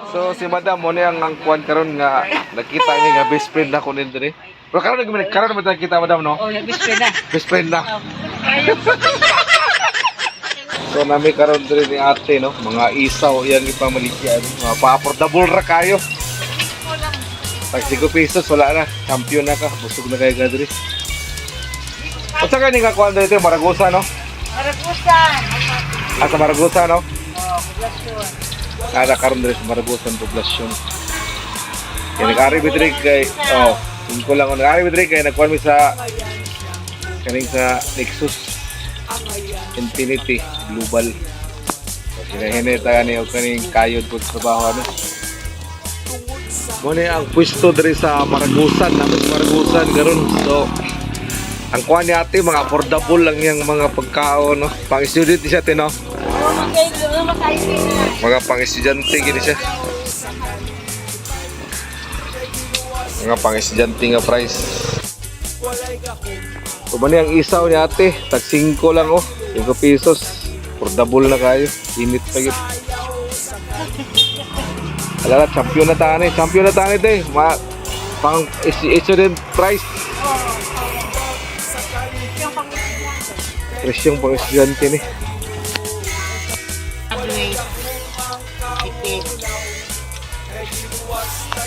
So si Madam mo ni ang kuan karon nga nakita ni nga best friend na ko ni diri. Pero karon nag karon man kita, Madam, no? Oh, best friend na. Best friend na. So nami karon diri ni ate, no, mga isaw iyang ipamaligya, mga pa-affordable ra kayo. Tag 5 pesos wala na, champion na ka, busog na kayo ka diri. Unsa ka ni nga kuan diri, Maragusan, no? Maragusan. Ah, sa Maragusan, no? Oh, poblasyon. Nara karon diri sa Maragusan poblasyon. Kay nag-ari mi diri kay, oh, ko lang nag-ari mi diri kay nagkuan mi sa kaning sa Nexus Infinity Global. So, hinahinay ta ni og kaning kayod ko sa trabaho ano. Mo ni ang pwesto diri sa Maragusan, namin sa Maragusan karon. So ang kuan ni ate, mga affordable lang yang mga pagkaon, no. Pang student siya te, no. Oh, magkayo na. Mga pang-estudyante gini siya. Mga pang-estudyante nga price. Kumani ang isaw ni ate, tag 5 lang oh, 5 pesos. Affordable na kayo, init pa gid. Alala, champion na tani, champion na tani te. Ma pang student price. Yung pang-estudyante. Presyong pang-estudyante ni. Graduate. Tipid.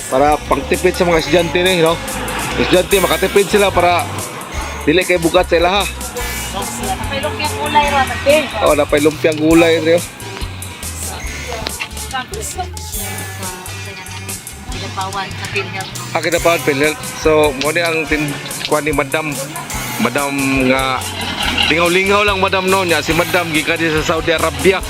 Para pangtipid sa mga estudyante ni, no? Estudyante makatipid sila para dili kay bugat sa ilaha. Napilok yung kulay ro. Ate. Oh, napay lumpiang gulay rin. Pinapawan sa PhilHealth. Ah, kita pa PhilHealth. So, mo ni ang tin kuan ni Madam. Madam nga lingaw-lingaw lang Madam no niya si Madam gikan di sa Saudi Arabia.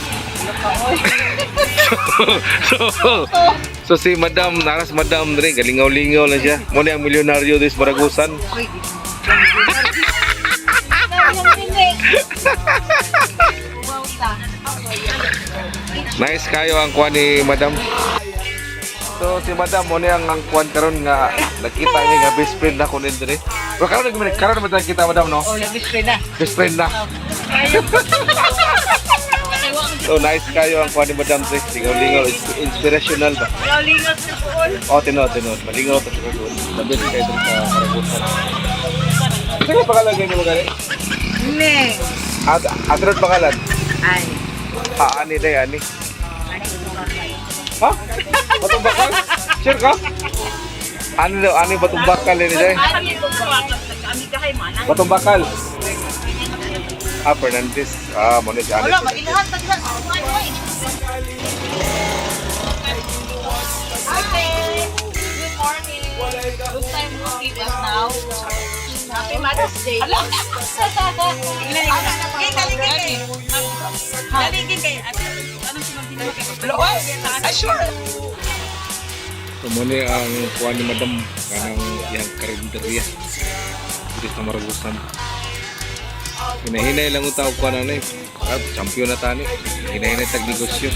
So si Madam naras Madam dre galingaw-lingaw lang siya. Mo ni ang milyonaryo dis Maragusan. Uy, Nice kayo ang kuan ni Madam. So si Madam mo ni ang kuan karon nga nakita ni nga best friend na ko ni dre. Pero karon nag karon man kita, Madam, no? Oh, best friend na. Best friend na. So nice kayo ang kuan ni Madam dre. Lingaw-lingaw inspirational ba? Lingaw sa pool. Oh, tinod, tinod. Malingaw pa siguro. Sabi kayo dun sa Karagusan. Sino pangalan kayo magani? Hindi. At atrot pangalan? Ay. Ah, ani day, ani. Ha? Batong bakal? Sure ka? Ani daw, ani batong bakal ini day. Batong bakal. Ah, Fernandez. Ah, mo ni si Ani. Wala, mag-ilahan pa sila. Ate, good morning. Good time to see us now. Happy Mother's Day. So mo ni ang kuan ni Madam kanang iyang karinderya. Dito sa Maragusan. Hinahinay lang ang tao kuan ano eh. Ah, champion na tani. Hinahinay tag negosyo.